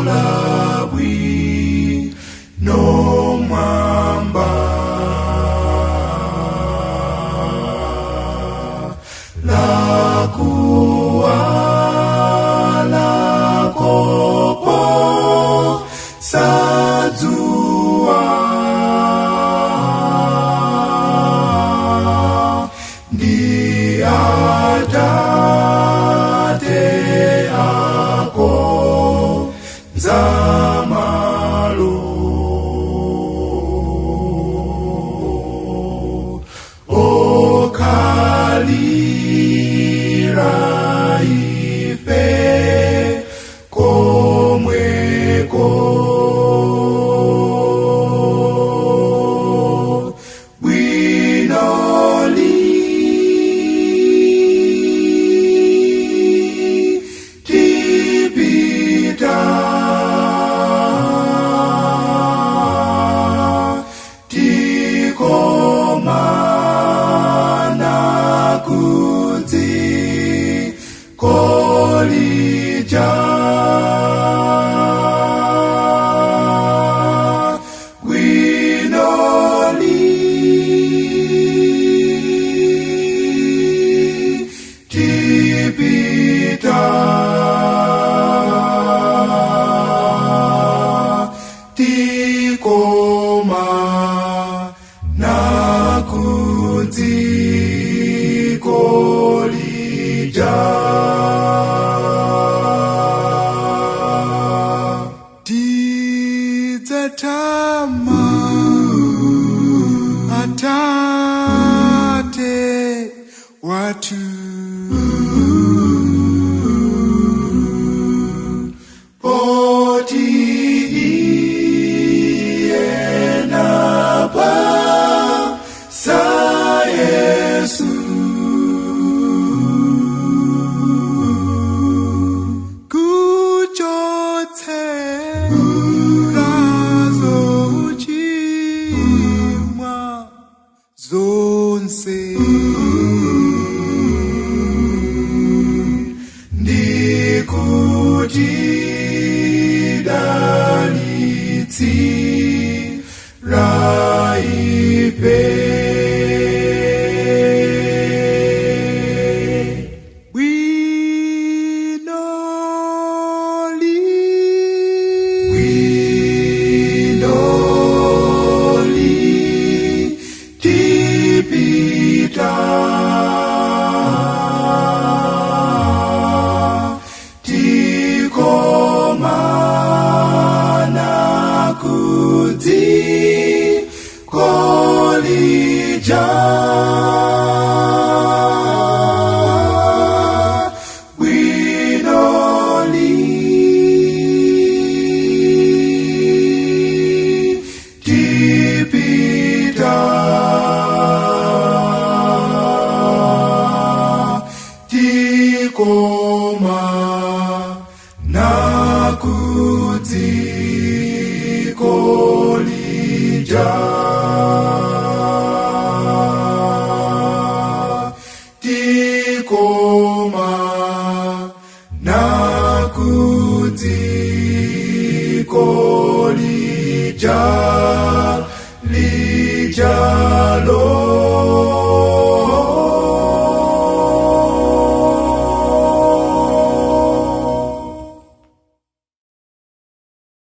Labwino mwamba Lakuwala kopo sadzuwa Ndi atate ako nzamalo Okhalira ife komweko Bwinoli tipita Tikomana kudzi kolija Bwinoli tipita Tikoma na kudzi kolija Tidzatama atate watu Poti iye napa sa Yesu Kuchotsera zochimwa zonse Ndikuti dalitsi raipe Bwinoli Bwinoli tipita Tikomana kudzi kolija Bwinoli tipita Tikoma na kudzi kolija Tikoma na kudzi kolija.